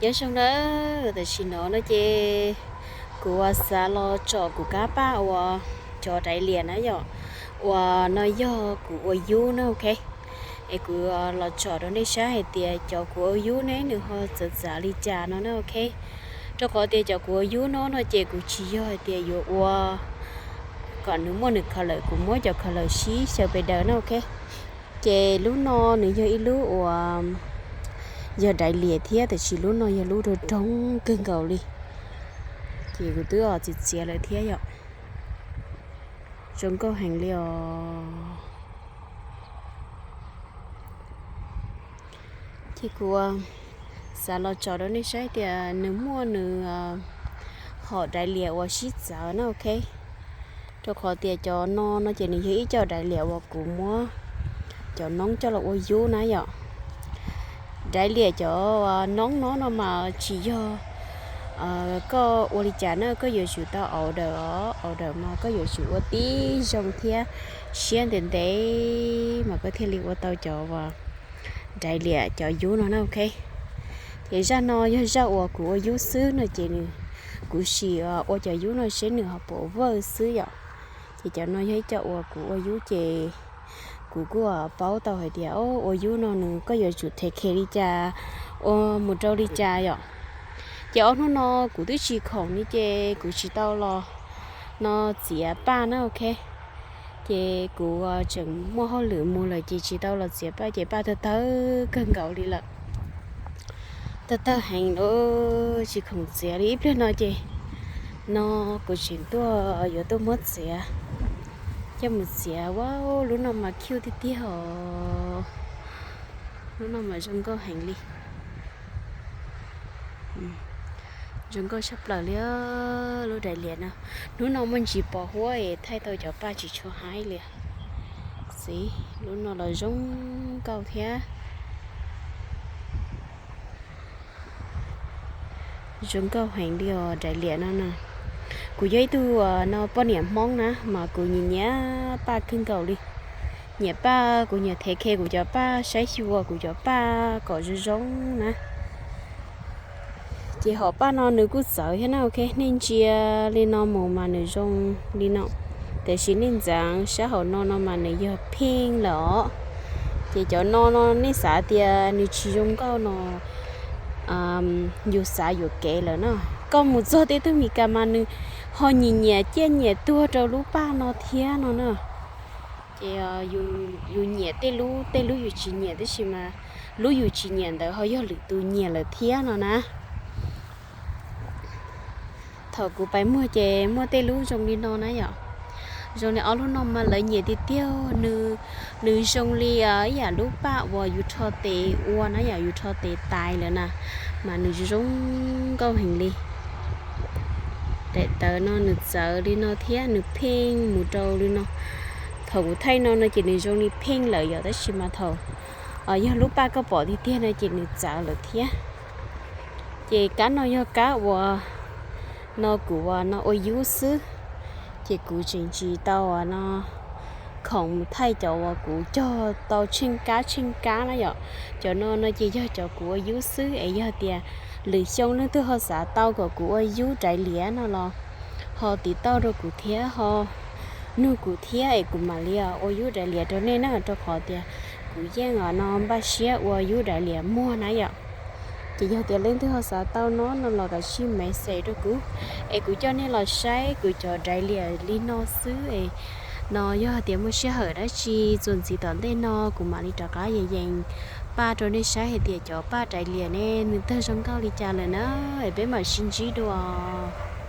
Nyob zoo na, tam sim no no ces kuv xav los tsom kuv kab paj uas cov daiv liam na yom, uas no yog kuv ua yub na, ok. Es kuv los tsom rau nej saib hais tias cov kuv ua yub ne nws ho txawv txav li cas no na, ok. Rau qhov tias cov kuv ua yub no no ces kuv tsis yog hais tias yuav ua kom nws muaj nws khaws lawm, kuv muab cov khaws lawm sib xyaw pes daws na, ok. Ces lub no nws yog ib lub uas yog daiv liam thiab, tiam sis lub no yog lub rog roog kawg nkaus li. Ces kuv twb txiav txiav lawm thiab yom. Zoo nkauj heev li os. Ces kuv xav los tsom rau nej saib tias nws muaj nws hom daiv liam uas sib txawv na, ok. Rau qhov tias cov no no ces nws yog ib co daiv liam uas kuv muab cov noob coj los ua yub na yom. Daiv liam cov noob no no mas tsis yog koj ua li cas na, koj yuav tsum tau order os, order mas koj yuav tsum ua tib zoo thiab siab ntev ntev mas koj thiaj li ua tau cov uas daiv liam cov yub no na, ok. Ces zaj no yog zaj uas kuv ua yub xwb no ces nws, kuv sim ua cov yub no seb nws ho puas vawj xwb yom. Ces cov no yog ib co uas kuv ua yub ces kuv kuj paub tau hais tias ua yub no nws koj yuav tsum thev khe li cas, ua mus rau li cas yom. Ces ob hnub no kuv twb tsis khoom li ces kuv tsis tau los no txiav paj na, ok. Ces kuv tseem muaj hauj lwm mus lawm ces tsis tau los txiav paj ces paj tawg tawg kawg nkaus li lawm. Tawg tawg heev lawm tsis khoom txiav li. Ib pliag no ces no kuv tseem tuaj yuav tuaj muab txiav, coj mus txiav. Wow, lub no mas cute tiag tiag os. Lub no mas zoo nkauj heev li. Zoo nkauj tshaj plaws li lub daiv liam no. Hnub no muaj ntsis pos huab es thaij tau cov paj tsis tshua haib li. Xib, lub no los zoo nkauj thiab. Zoo nkauj heev li os daiv liam no na. Kuv yog ib tug no poj niam Hmoob na mas kuv nyiam nyiam paj kawg nkaus li. Nyiam paj, kuv nyiam thev khe kuv cov paj, saib xyuas kuv cov paj kom zoo zoo na. Ces hom paj no nws kuj txawv thiab na, ok, nej ntsia li no mus mas nws zoo li no, tiam sis nej ntxeev sab hauv no no mas nws yog pheej lawm os. Ces cov no no nej xav tias nws tsis zoo nkauj no, yus xav yuam kev lawm na. Koj mus txog tej tug Meskas mas nws ho nyiam nyiam ciaj nyiam tuag rau lub paj no thiab no na. Ces yus nyiam tej lub, tej lub yus tsis nyiam, tab sis mas lub yus tsis nyiam ntawd ho yog lwm tus nyiam lawm thiab no na. Thaum kuv pais muag ces muaj tej lub zoo li no na yom. Zoo li ob lub no mas lawv nyiam tiag tiag. Nws, nws zoo li ib yam lub paj uas yus rho tes ua na yom, yus rho tes tais lawm na, mas nws zoo nkauj heev li. Daim tawv no nws txawv li no thiab nws pheej mus rau li no. Thaum kuv thaij no no ces nws zoo li pheej lawm yom, tab sis mas thaum yog lub paj koj pom tiag tiag no ces nws txawv lawm thiab. Ces kab no yog kab uas no kuv uas no ua yub xwb, ces kuv tseem tsis tau uas no khoom mus thaij cov uas kuv cog tau tsheej kab tsheej kab na yom. Cov no no ces yog cov kuv ua yub xwb es yog tias lwm xyoo leej twg ho xav tau kom kuv ua yub daiv liam no los ho tiv tauj rau kuv thiab ho nug kuv thiab es kuv mam li ua yub daiv liam rau nej na, rau qhov tias kuv yeej no npaj siab ua yub daiv liam muag na yom. Ces yog tias leej twg ho xav tau no no los kav tsij message rau kuv, es kuv coj nej los saib kuv cov daiv liam li no xwb es no yog tias muaj sij hawm dab tsi txuas ntxiv tom ntej no kuv mam li rov qab yees yees paj rau nej saib hais tias cov paj daiv liam ne nws tawg zoo nkauj li cas lawm na, es peb mam sib ntsib dua.